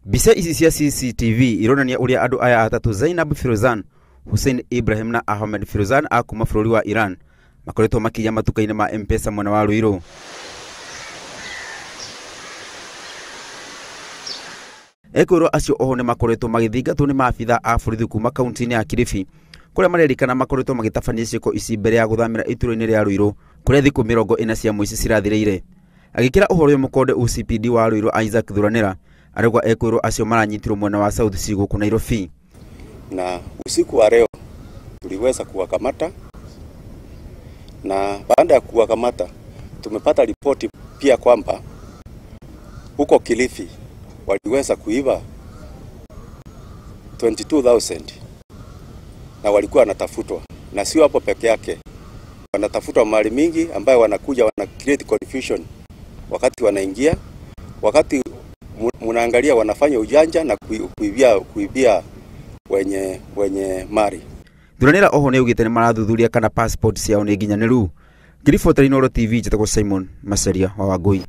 Mbica ici cia CCTV ironania ũrĩa andũ aya atatũ Zainab Firozan, Hussein Ibrahim na Ahmed Firozan a kuma bũrũri wa Iran makoretwo makĩiya matuka-inĩ ma M-Pesa mwena wa Ruiru. Ekwĩrwo acio oho nĩ makoretwo magĩthingatwo nĩ maabitha a borithi kuma kaunti-inĩ ya Kilifi kũrĩa marerĩkana makoretwo magĩtabania ciĩko ici mbere ya gũthamĩra itũũra-inĩ rĩa Ruiru kũrĩa thikũ 40 cia mũici cirathirĩire. Agĩkĩra ũhoro ũyũ mũkonde OCPD wa Ruiru Isaac Thuranĩra arauga ekwĩrwo acio maranyitirwo mwena wa South C gũkũ Nairobi. Na usiku wa leo tuliweza kuwakamata, na baada ya kuwakamata tumepata ripoti pia kwamba huko Kilifi waliweza kuiba 22,000 na walikuwa wanatafutwa, na sio hapo peke yake, wanatafutwa mali mingi ambayo wanakuja wana create confusion wakati wanaingia, wakati munaangalia wanafanya ujanja na kuibia wenye mali. Thuranĩra oho nĩaugĩte nĩ marathuthuria kana passport ciao nĩ nginyanĩru. Ngiribota Inooro TV, njĩtagwo Simon Macharia wa Wangui.